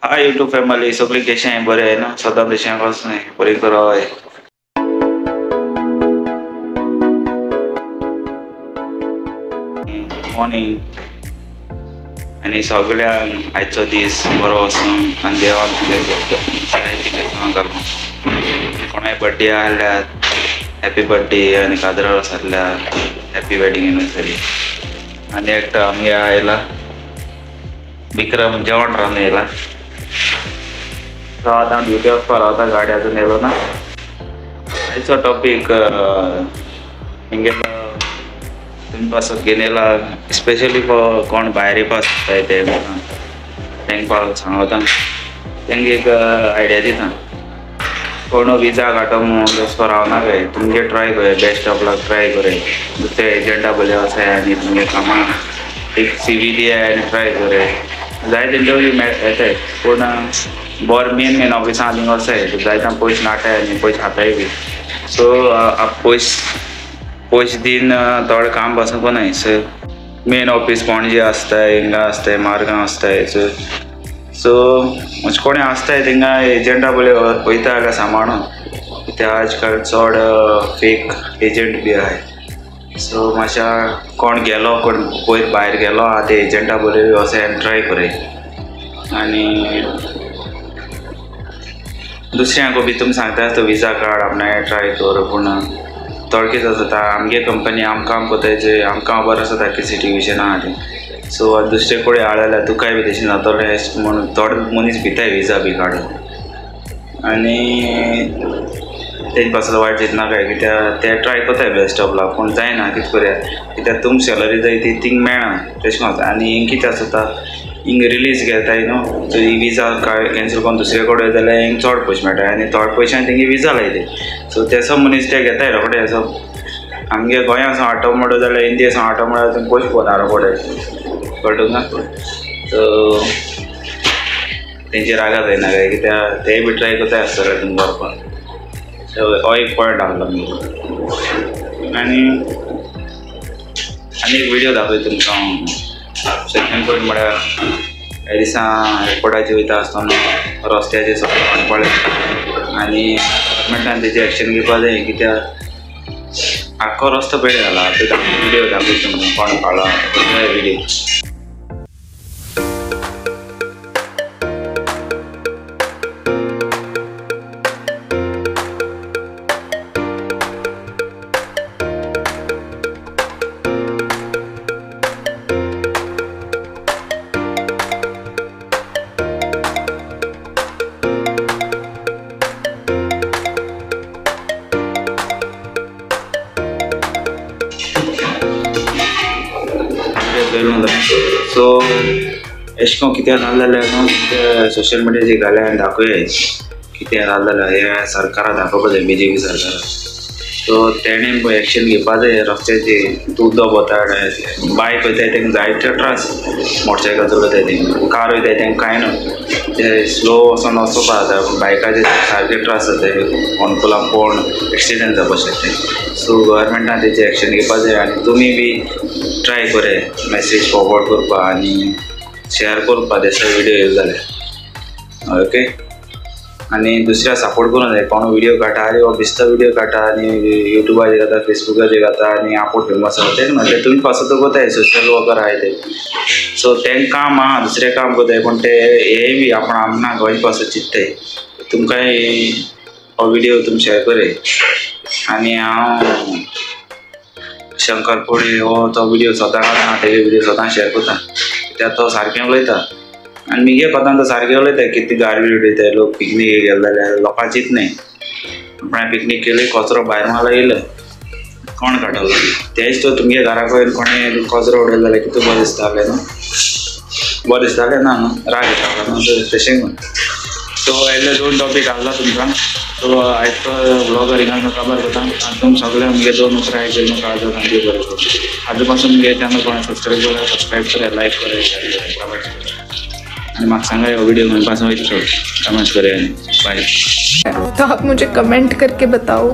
Hi YouTube family, सगळी कशें बरें आहे न्हू? सदां तशें वचना बरें करा. मॉर्निंग आनी सगळ्यांक आयचो दीस बरो वचूं आनी देवान तुमकां घालूं. कोणाय बड्डे आहल्यार हॅपी बड्डे आनी काजरार आसल्यार हॅपी वेडिंग एनिवर्सरी. आनी एकटो आमगे आयला विक्रम, जेवण रांदून येयला. सो आतां ड्युटी वचपाक रावता, गाडी अजून येयलो ना. आयचो टॉपीक हिंगेलो तुमी पासत घेवन येयला, स्पेशली फॉर कोण भायर येवपाक सोदताय ते तेंकां सांगता, तेंका एक आयडिया दिता. कोण विजा काडटो म्हूण वचपाक रावना काय, तुमगे ट्राय करया, बेस्ट ऑफ लक ट्राय करया. दुसऱ्या एजंटा बले वचाय आनी तुमगे कामां एक सी व्ही दियाय आनी ट्राय करया, जायते इंटरव्यू येताय. पूण बरें मेन मेन ऑफिसां थिंगा वचाय, जायते पयशे नाटाय आनी पयशे खाताय बी. सो पयशे पयशे दिन थोडें काम पासून कोनाय. सो मेन ऑफीस पणजे आसताय, हिंगा आसताय, मारगांव आसताय. सो सो म्हणजे कोणें आसताय थिंगा एजंटा बले वयता जाल्यार सांबाळून, कित्याक आज काल चड फेक एजंट बी आहाय. सो मातशा कोण गेलो, कोण पयर भायर गेलो आहा ते एजंटा बरे वचोन आनी ट्राय करय. आनी दुसऱ्यांक बी तुमी सांगता आसता विजा काड, आपणाय ट्राय कर, पूण थोडे कितें जाता आमगे कंपनी आमकां काम करताय जे आमकां खबर आसता की सिट्युएशन आहा तें. सो आतां दुसरे कडेन हाड जाल्यार तुकाय बी तशें जातलें म्हूण थोडे मनीस भिताय विजा बी काडून. आनी तेजे पासून वायट चिंतनाकाय, कित्याक ते ट्राय करताय बेस्ट ऑफ लक, पूण जायना कितें करया, कित्याक तुमकां सॅलरी जाय ती थिंग मेळना तशें करून. आनी हिंग कितें आसता, हिंग रिलीज घेताय न्हू, सो ही विजा कॅन्सल करून दुसरे कडेन जाल्यार हिंग चड पयशे मेळटा आनी थोडे पयशान तेंगे विजा लायताय. सो तेसो मनीस ते घेताय रोखडे. असो आमगे गोंया सावन हाडटो म्हणटा जाल्यार इंडिये सावन हाडटो म्हणल्यार तुमकां पयशे पडना रोखडे, कळटा तुमकां? सो तेंचे रागा जायना काय, कित्याक तेय बी ट्राय करताय आसतले तुमकां व्हरपाक. सो हो एक पॉयंट आहलो आमगेलो. आनी आनी एक व्हिडियो दाखयता तुमकां हांव. सेकंड पॉयंट म्हळ्यार ह्या दिसा एअरपोर्टाचेर वयता आसतना रस्त्याचेर सगळें खण पडलें आनी गव्हर्मेंटान तेजेर एक्शन घेवपाक जाय, कित्याक आख्खो रस्तो पेडे जाला. आतां व्हिडियो दाखयता तुमकां कोण काडला व्हिडियो. सो एशें करून कितें जालें जाल्यार न्हू सोशल मिडियाचेर घालें आनी दाखोवया कितें जालें जाल्यार हें सरकाराक दाखोवपाक जाय, बीजेपी सरकाराक. सो तेणें एक्शन घेवपाक जाय रस्त्याचेर. तूं उदक वता, बायक वयताय तेंकां जायते त्रास, मोटरसायकल चलयताय तेंकां, कार वयताय तेंकां कांय ना, ते स्लो वचोन वचपाक जाता, पूण बायकाचेर सारके त्रास जाताय, फोंडकुलां पडून एक्सिडंट जावपाक शकता. सो गव्हर्मेंटान तेजेर एक्शन घेवपाक जाय आनी तुमी बी ट्राय करया मॅसेज फॉरवर्ड करपाक आनी शेअर करपाक तेसो व्हिडियो येयलो जाल्यार. ओके, आनी दुसऱ्या सपोर्ट करूंक जाय. कोण व्हिडियो काडटा, आरे हो बेश्टो व्हिडियो काडटा आनी युट्यूबाचेर घाता, फेसबुकाचेर घाता आनी आपूण फेमस जाता, तें न्हू, ते तुमी पासत करताय, सोशल वर्कर आहाय ते. सो तेंकां काम आहा, दुसरें काम करताय, पूण ते हेंय बी आपूण आमकां गोंयचे पासत चिंत्ताय. तुमकांय हो व्हिडियो तुमी शेअर करया. आनी हांव शंकर पोळी हो तो व्हिडियो सदां घालता, तेगे व्हिडियो सदां शेअर करता, कित्याक तो सारकें उलयता आनी मुगे कोतान तो सारकें उलयता. कितें गार्बेज उडयताय लोक पिकनीक गेले जाल्यार, लोकां चिंतनाय आपणें पिकनीक केली, कचरो भायर मारलो येयलो, कोण काडटलो? तेंच तो तुमगे घरा कडेन कोणें कचरो उडयलो जाल्यार कितें बरें दिसतालें न्हू, बरें दिसतालें ना न्हू, राग येतालो न्हू, तशें करून. सो येयल्ले दोन टॉपीक आहला तुमकां. सो आयचो व्लॉगर हिंगा काबार करता आनी तुमी सगळे मुगे दोन उतरां आयकली म्हाका काळजाक सामकें बरें करूं. आजू पासून मुगे चॅनल कोणें सबस्क्रायब करा, सबस्क्रायब करा, लायक करा, शेअर करा आनी म्हाका सांगा हो व्हिडियो खंय पासून वयतलो, कमेंट करा आनी बाय. तो आप मुझे कमेंट करके बताओ.